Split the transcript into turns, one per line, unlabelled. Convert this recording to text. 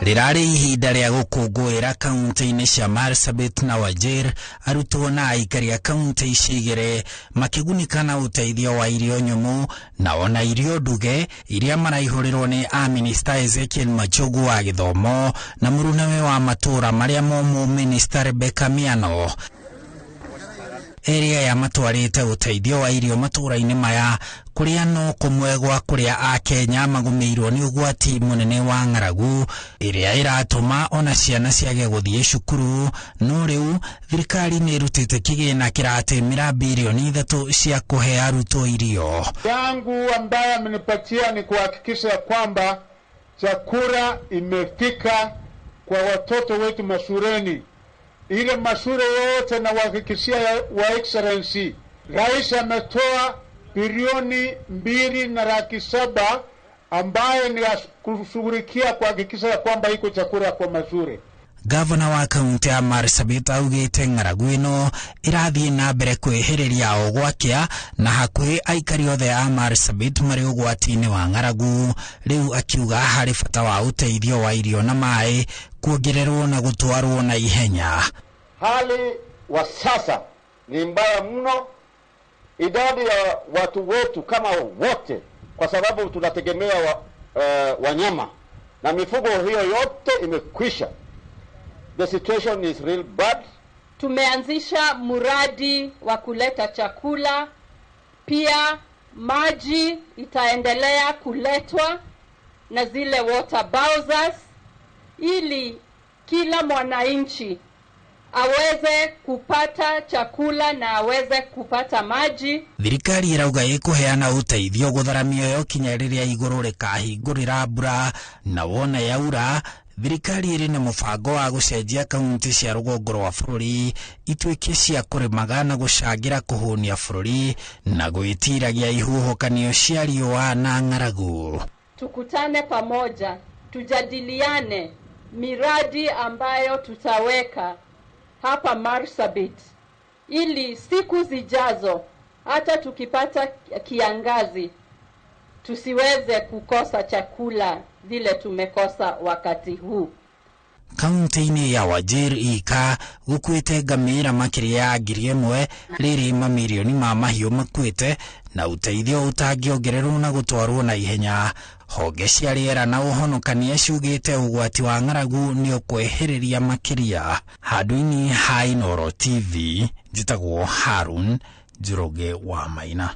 Rĩrarĩ ihinda rĩa gũkũngũĩra kaunti-inĩ cia Marsabit na Wajir, arutwo na aikari a kaunti ici igĩrĩ makĩgunĩka na ũteithio wa irio nyũmũ na ona irio nduge iria maraihũrĩrwo nĩ a-minista Ezekiel Machogu wa gĩthomo na mũrunawe wa matũũra marĩa momũ minista Rebecca Miano. Erĩ aya matwarĩte ũteithio wa irio matũũra-inĩ maya kũrĩa no kũmwe gwa kũrĩa Akenya magũmĩirwo nĩ ũgwati mũnene wa ng'aragu ĩrĩa ĩratũma ona ciana ciage gũthiĩ cukuru. No rĩu thirikari nĩ ĩrutĩte kĩgĩna kĩratĩmĩra 3 birioni cia kũhe arutwo irio.
Yangu ambaye amenipatia ni kuhakikisha ya kwamba chakula imefika kwa watoto wetu mashuleni. Ile mashule yote na uhakikishia wa Excellency, Rais ametoa 2,700,000 ambayo ni ya kushughulikia kuhakikisha ya kwamba iko chakula kwa mashule.
Gavana wa kaunti ya Marsabit augĩte ng'aragu ĩno ĩrathiĩ na mbere kwĩhĩrĩria o gwakĩa na hakuhĩ aikari othe a Marsabit marĩ ũgwati-inĩ wa ng'aragu. Rĩu akiuga harĩ bata wa ũteithio wa irio na maĩ kuongererwo na gũtwarwo na ihenya.
Hali wa sasa ni mbaya mno. Idadi ya watu wetu kama wote, kwa sababu tunategemea wanyama na mifugo, hiyo yote imekwisha. The situation is real bad.
Tumeanzisha mradi wa kuleta chakula, pia maji itaendelea kuletwa na zile water bowsers, ili kila mwananchi aweze kupata chakula na aweze kupata maji.
Thirikari ĩrauga ĩkũheana ũteithio gũthara mĩoyo kinya rĩrĩa igũrũ rĩkahingũrĩra mbura, na wona yaura thirikari ĩrĩ na mũbango wa gũcenjia kaunti cia rũgongo rwa bũrũri ituĩke cia kũrĩmaga na gũcangĩra kũhũnia bũrũri na gwĩtiragia ihuhũkanio cia riũa na ng'aragu.
Tukutane pamoja, tujadiliane miradi ambayo tutaweka hapa Marsabit ili siku zijazo hata tukipata kiangazi tusiweze kukosa chakula vile tumekosa wakati huu.
Kaunti-inĩ ya Wajir ika gũkuĩte ngamĩra makĩria ya 1,000, rĩrĩ mamirioni ma mahiũ makuĩte na ũteithio ũtangĩongererwo na gũtwarwo na ihenya. Honge cia rĩera na ũhonokania ciugĩte ũgwati wa ng'aragu nĩ ũkwĩhĩrĩria makĩria. Handũ-inĩ ha Inooro TV, njĩtagwo Harun Njoroge wa Maina.